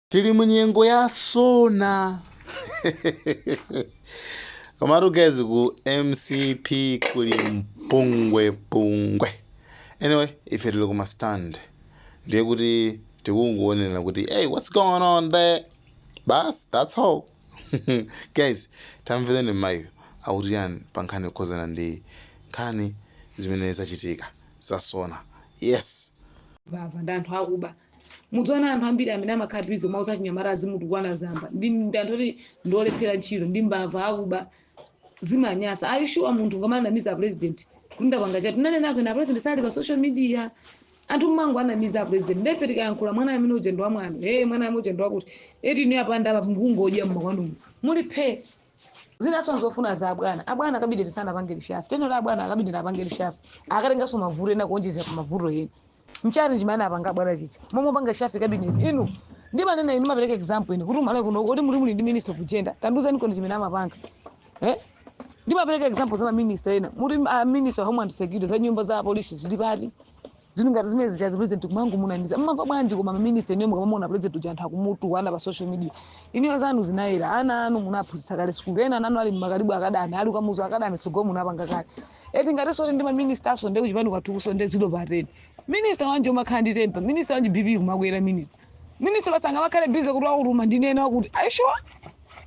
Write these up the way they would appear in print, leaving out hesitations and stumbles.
Tili munyengo ya SONA. Komatu guys, ku MCP kuli mpungwe pungwe. Anyway, ife tili kuma stand, ndiye kuti tikungoonera kuti, hey, what's going on there? Bas, that's all. Guys, tamvereni mayi akuti yani pa nkhani yokhuzana ndi nkhani zimene zachitika za SONA. Yes. Mbava ndi anthu akuba. Mudziona anthu ambiri amene amakhala busy kumauza achinyamata azimutukwana Zamba ndi anthu oti ndiolephera ntchito, ndi mbava, akuba, zimanyasa. Are you sure munthu ngamanamiza president kuti ndapanga chati? Tinanenako ina, president sali pa social media. Anthu mmango anamiza president. Ndefe tikayankhula, mwana amene uja ndi wamwano, hey, mwana amene uja ndi wakuti eti. Inu yapanda apa, mukungodya mmakwanumu muli phe. Zinaso nzofuna za abwana. Abwana cabinet sanapange reshuffle. Tenero abwana a cabinet apange reshuffle, akatenganso mavuto ena kuonjezera pa mavuto ena. Nchani chimene apanga bwana chicha momwe panga reshuffle cabinet? Inu ndimanena, inu mapereka example ine kuti umale kuno kuti muli ndi minister of gender, tandiuzani koni chimene amapanga, eh? Ndimapereka example za maminister ena. Muli minister of homeland security, za nyumba za polisi zili pati? Zinthu ngati zimene zichazi, president kumangu munamiza, mmamva bwanji? Koma maminister ine mukamamona president uja, anthu akumutukwana pa social media, iniyo zanu zinayera. Ana anu munaphunzitsa kale sukulu, ena anu ali mmakalibu akadami, ali kamuzu akadami, tsogolo munapanga kale eti. Ngatinso ndi maminister aso nde kuchipani kwathukuso nde zilo pateni. Minister wanje umakhala ndi temper, minister wanje BP kumakwera. Minister basanga makhale busy kuti wakuluma ndinena wakuti. Are you sure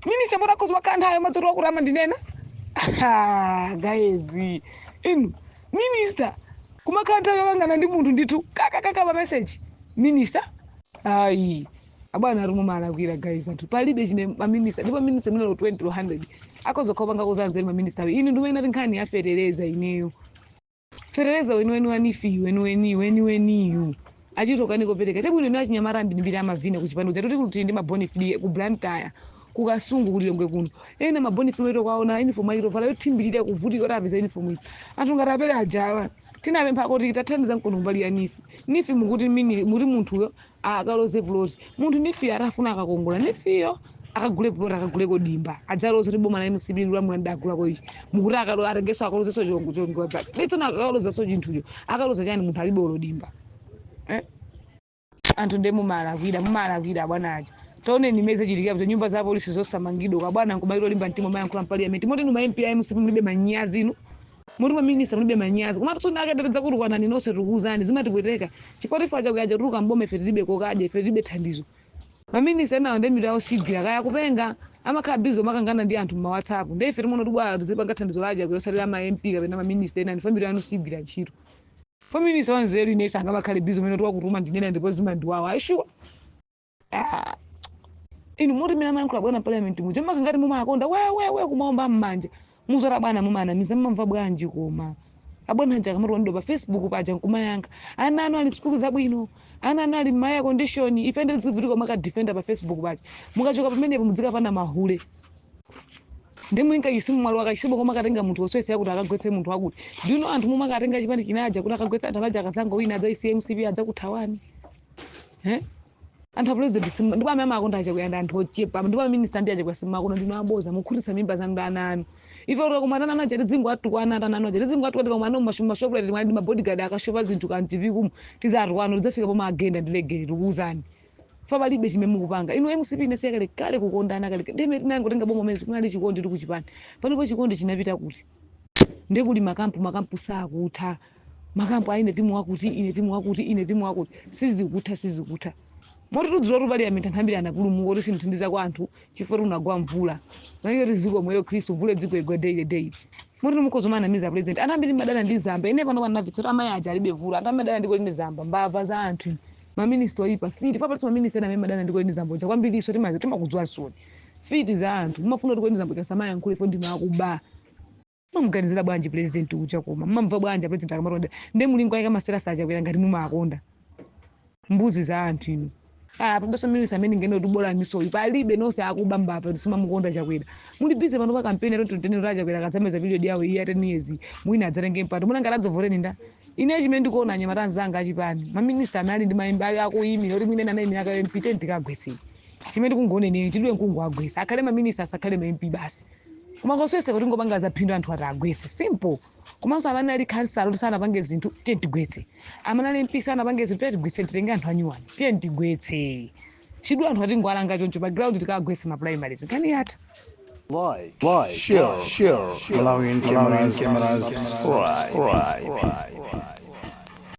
minister motakhoza makhala nthawi madzoti wakuti ama ndinena? Guys, inu minister kumakhala nthawi yokangana ndi munthu ndithu kakakaka pa message? Minister, ayi abwana, ari mumalakwira guys. Anthu palibe chime maminister, ndipo minister mene lo 20 lo 100 akhoza kupanga kuzanzeri maminister. Inu ndimene ati nkhani ya fetereza, ineyo fetereza weniweni wa NEEF, weniweni weniweniyu achitoka kopereka chabwino. Ino achinyamata ambirimbiri amavina kuchipani kuja, tuti kuti ndi mabonifidi ku Blantyre, ku Kasungu, ku Lilongwe kuno. Ena mabonifidi oito kwaona uniform ayitovala yothimbirira, kuvutika kuti apeza uniform iyi. Anthu ngati apere ajawa, tinapempha kuti tathandiza mkono mbali ya NEEF. NEEF mukuti mini muti munthuyo akaloze plot. Munthu NEEF atafuna akakongola NEEFyo, akagule plot, akaguleko dimba, adzaloze kuti boma la MCP lulamula ndagulako ichi. Mukuti akalo atengeso, akalozeso chongo chongo dzake litsona, akalozaso chinthucho, akaloza chani munthu alibe olo dimba, eh? Anthu nde mumalakwira, mumalakwira bwana aja. Taoneni imene zachitikira kuti nyumba za polisi zosamangidwa kwa bwana nkumaita olimba mtima mayankhula mpaliyamenti. Moti inu ma MP a MCP mulibe manyazi? Inu muti maminista mulibe manyazi? Koma tsona akatetedza kuti kwanani nonse, tikuuzani, zimatipweteka chifukwa tifa chakuyaja tuluka mboma. Ife tilibe kokadya, ife tilibe thandizo. Maminista enawo nde mitu yawo sigwira, kaya kupenga, amakhala busy makangana ndi anthu mma WhatsApp. Nde ife timaona kuti bwana tizipanga thandizo laja kuyosalira ma MP kapena maminista ena. Ndife mitu yanu sigwira ntchito. Faminista wanzeru ine sangamakhale busy umene tiwakutuma ndinena, ndipo zimandiwawa. Are sure? Ah, inu muti mene amayankhula bwana parliament muja mmakangati mumakonda wewewe kumaomba mmanja muzora bwana mumanamiza, mmamva bwanji? Koma abwana aja akamati wandido pa Facebook paja nkumayankha, ana anu ali sukulu zabwino, ana anu ali ma air condition, ife ndizivutika makadefenda pa Facebook paja. Mukachoka pamenepo mudzikapana mahule ndi mulinka chisimu mwalo akachisimu koma akatenga munthu woswesa kuti akagwetse munthu wakuti ndino. Anthu mumakatenga chipani chinaja kuti akagwetse anthu anaja, akadzango wina adzaisiye MCP, adzakuthawani, eh? Anthu a president simu ndipo amene amakonda achakwera anthu ochepa, ndipo aminista ndi achakwera simumakonda, ndino aboza, mukhutitsa mimba zanu ndi ana anu. Ife kuti kumana ana aja tidzingo atukwana, ana anu aja tidzingo atukwana tikamana mashopu timali ndi mabodyguard akashopa zinthu kamtipi kumu tizatukwana, tidzafika pomwe agenda ndilegere. Tikuuzani, fa palibe chimene mukupanga inu MCP. Inasiya kale kale kukondana kale. Ndime tinangotenga boma umene kunali chikondi tili kuchipani. Panopo chikondi chinapita kuti? Ndekuli makampu, makampu sakutha. Makampu a ine timu wakuti, ine timu wakuti, ine timu wakuti, sizikutha, sizikutha. Moti tudziwa kuti parliament anthu ambiri anapulumuka kuti simthandiza kwa anthu chifukwa tunagwa mvula nayo kuti ziko moyo Khristu mvula dziko igwa daily daily. Moti mukhoza manamiza president. Anthu ambiri madana ndi Zamba. Ine pano panamvetsa kuti amayi aja alibe vula. Anthu amadana ndi Colleen Zamba, mbava za anthu, maminista oyipa, fiti. Papalinso maminista ena amene madana ndi Colleen Zamba uja kwambiriso. Timakudziwa soni, fiti za anthu. Mumafuna kuti Colleen Zamba uja samayankhule fo ndimakuba. Mamuganizira bwanji president uja? Koma mumamva bwanji president akamatonda nde mulingo ayika maserasa achakwera ngati mumakonda? Mbuzi za anthu inu. Ah, pabenso minista amene ngene kuti bola misoyi palibe. Nonse akuba, mbava, simamukonda Chakwera. Muli busy pano pa kampeni ya 2020 kuti achakwera akadzameza period yawo iyi ya 10 years, mwina adzatenge mpando. Muna ngati adzovotereni nda ine chimene ndikuona, anyamata anzanga achipani, maminista amene ali ndi mayimba ali akuyimira kuti mwina anayimira ka MP, 10 tikagweseni. Chimene ndikungoneneni, chidule mkungu agwesa, akhale maminista, asakhale ma MP basi. Koma koswese kuti ngopanga zaphindu, anthu ati agwese, simple. Komanso amene ali kansala kuti sanapange zinthu, tiye tigwetse. Amene ali MP sanapange zinthu, tiye tigwetse, titenge anthu anyuwani, tiye tigwetse. Chidwi anthu atingwalanga choncho pa ground, tikagwesa ma primaries, nkhani yatha. Like, share, Malawian cameras, subscribe.